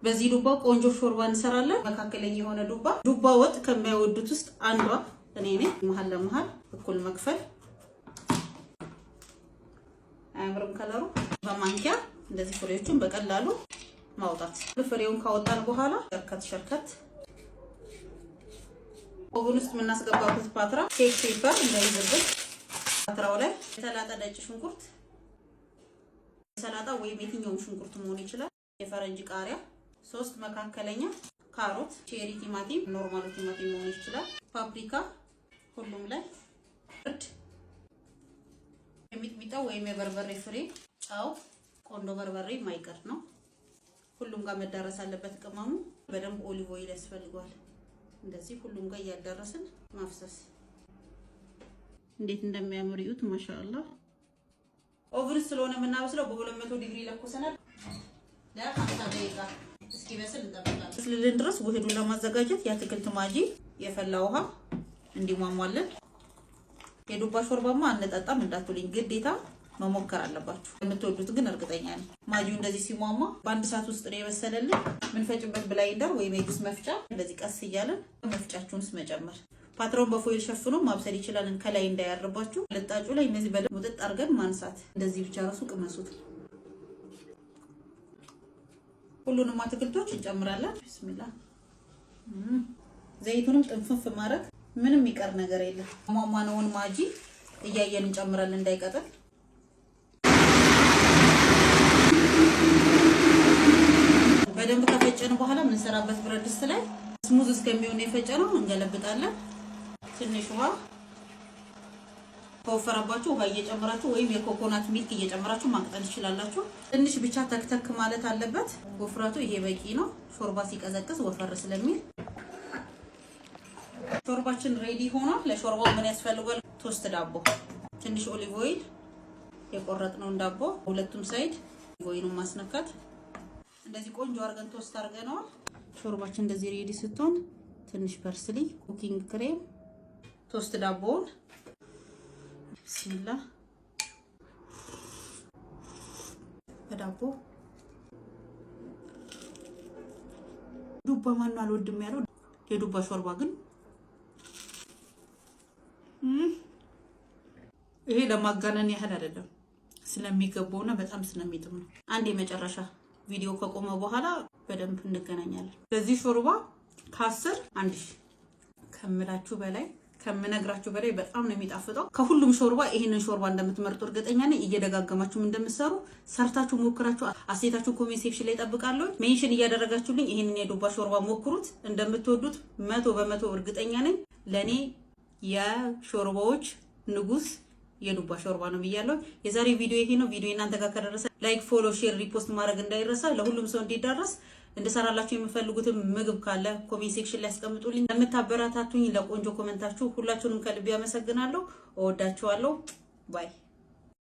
በዚህ ዱባ ቆንጆ ሾርባ እንሰራለን። መካከለኛ የሆነ ዱባ። ዱባ ወጥ ከማይወዱት ውስጥ አንዷ እኔ ነኝ። መሀል ለመሀል እኩል መክፈል። አያምርም ከለሩ? በማንኪያ እንደዚህ ፍሬዎቹን በቀላሉ ማውጣት። ፍሬውን ካወጣን በኋላ ሸርከት ሸርከት። Oven ውስጥ የምናስገባበት ፓትራ cake paper እንዳይዝብን ፓትራው ላይ የተላጠ ነጭ ሽንኩርት፣ ሰላጣ ወይም የትኛውም ሽንኩርት መሆን ይችላል። የፈረንጅ ቃሪያ፣ ሶስት መካከለኛ ካሮት፣ cherry ቲማቲም፣ normal ኡ ቲማቲም መሆን ይችላል። ፓፕሪካ ሁሉም ላይ፣ እርድ፣ የሚጥሚጣ ወይም የበርበሬ ፍሬ፣ ጨው፣ ቆንዶ በርበሬ የማይቀር ነው። ሁሉም ጋር መዳረስ አለበት ቅመሙ። በደንብ olive oil ያስፈልገዋል። እንደዚህ ሁሉም ጋር እያዳረስን ማፍሰስ። እንዴት እንደሚያምር እዩት። ማሻአላህ። Oven ስለሆነ የምናበስለው በ200 ዲግሪ ለኩሰናል። ለ50 ደቂቃ እስኪበስል እንጠብቃለን። እስኪበስልልን ድረስ ውህዱን ለማዘጋጀት የአትክልት ማጂ፣ የፈላ ውሃ እንዲሟሟልን። የዱባ ሾርባማ አንጠጣም እንዳትሉኝ፣ ግዴታ መሞከር አለባችሁ። የምትወዱት ግን እርግጠኛ ነኝ። ማጂው እንደዚህ ሲሟሟ በአንድ ሰዓት ውስጥ ነው የበሰለልን። ምንፈጭበት blender ወይም የጁስ መፍጫ እንደዚህ ቀስ እያለን መፍጫችሁን ውስጥ መጨመር። ፓትራውን በ foil ሸፍኖ ማብሰል ይችላል። ከላይ እንዳያርባችሁ ልጣጩ ላይ እነዚህ በደንብ ሙጥጥ አድርገን ማንሳት። እንደዚህ ብቻ ራሱ ቅመሱት። ሁሉንም አትክልቶች እንጨምራለን። ቢስሚላ። ዘይቱንም ጥንፍንፍ ማድረግ፣ ምንም የሚቀር ነገር የለም። ሟሟነውን ማጂ እያየን እንጨምራለን እንዳይቀጥል። በደንብ ከፈጨን በኋላ የምንሰራበት ብረት ድስት ላይ smooth እስከሚሆን የፈጨነው እንገለብጣለን። ትንሽ ውሃ፣ ከወፈረባችሁ ውሃ እየጨመራችሁ ወይም የ coconut milk እየጨመራችሁ ማቅጠን ትችላላችሁ። ትንሽ ብቻ ተክተክ ማለት አለበት። ወፍረቱ ይሄ በቂ ነው። ሾርባ ሲቀዘቅዝ ወፈር ስለሚል ሾርባችን ready ሆኗል። ለሾርባው ምን ያስፈልጋል? Toast ዳቦ፣ ትንሽ olive oil፣ የቆረጥነውን ዳቦ ሁለቱም side oil ኡን ማስነካት። እንደዚህ ቆንጆ አድርገን toast አድርገነዋል። ሾርባችን እንደዚህ ready ስትሆን ትንሽ parsley፣ cooking cream፣ toast ዳቦውን ቢስሚላ በዳቦ። ዱባ ማነው አልወድም ያለው? የዱባ ሾርባ ግን ይሄ ለማጋነን ያህል አይደለም፣ ስለሚገባውና በጣም ስለሚጥም ነው። አንድ የመጨረሻ ቪዲዮ ከቆመ በኋላ በደንብ እንገናኛለን። ለዚህ ሾርባ ከ10 1000። ከምላችሁ በላይ፣ ከምነግራችሁ በላይ በጣም ነው የሚጣፍጠው። ከሁሉም ሾርባ ይሄንን ሾርባ እንደምትመርጡ እርግጠኛ ነኝ። እየደጋገማችሁም እንደምትሰሩ ሰርታችሁ ሞክራችሁ አስተያየታችሁን comment section ላይ እጠብቃለሁ። Mention እያደረጋችሁልኝ ይሄንን የዱባ ሾርባ ሞክሩት። እንደምትወዱት 100% እርግጠኛ ነኝ። ለእኔ የሾርባዎች ንጉስ የዱባ ሾርባ ነው ብያለሁ። የዛሬ ቪዲዮ ይሄ ነው። ቪዲዮ እናንተ ጋር ከደረሰ like፣ follow፣ share፣ repost ማድረግ እንዳይረሳ፣ ለሁሉም ሰው እንዲዳረስ። እንድሰራላችሁ የምትፈልጉትን ምግብ ካለ comment section ላይ አስቀምጡልኝ። ለምታበረታቱኝ ለቆንጆ comment ኣችሁ ሁላችሁንም ከልቤ አመሰግናለሁ። እወዳችኋለሁ። Bye.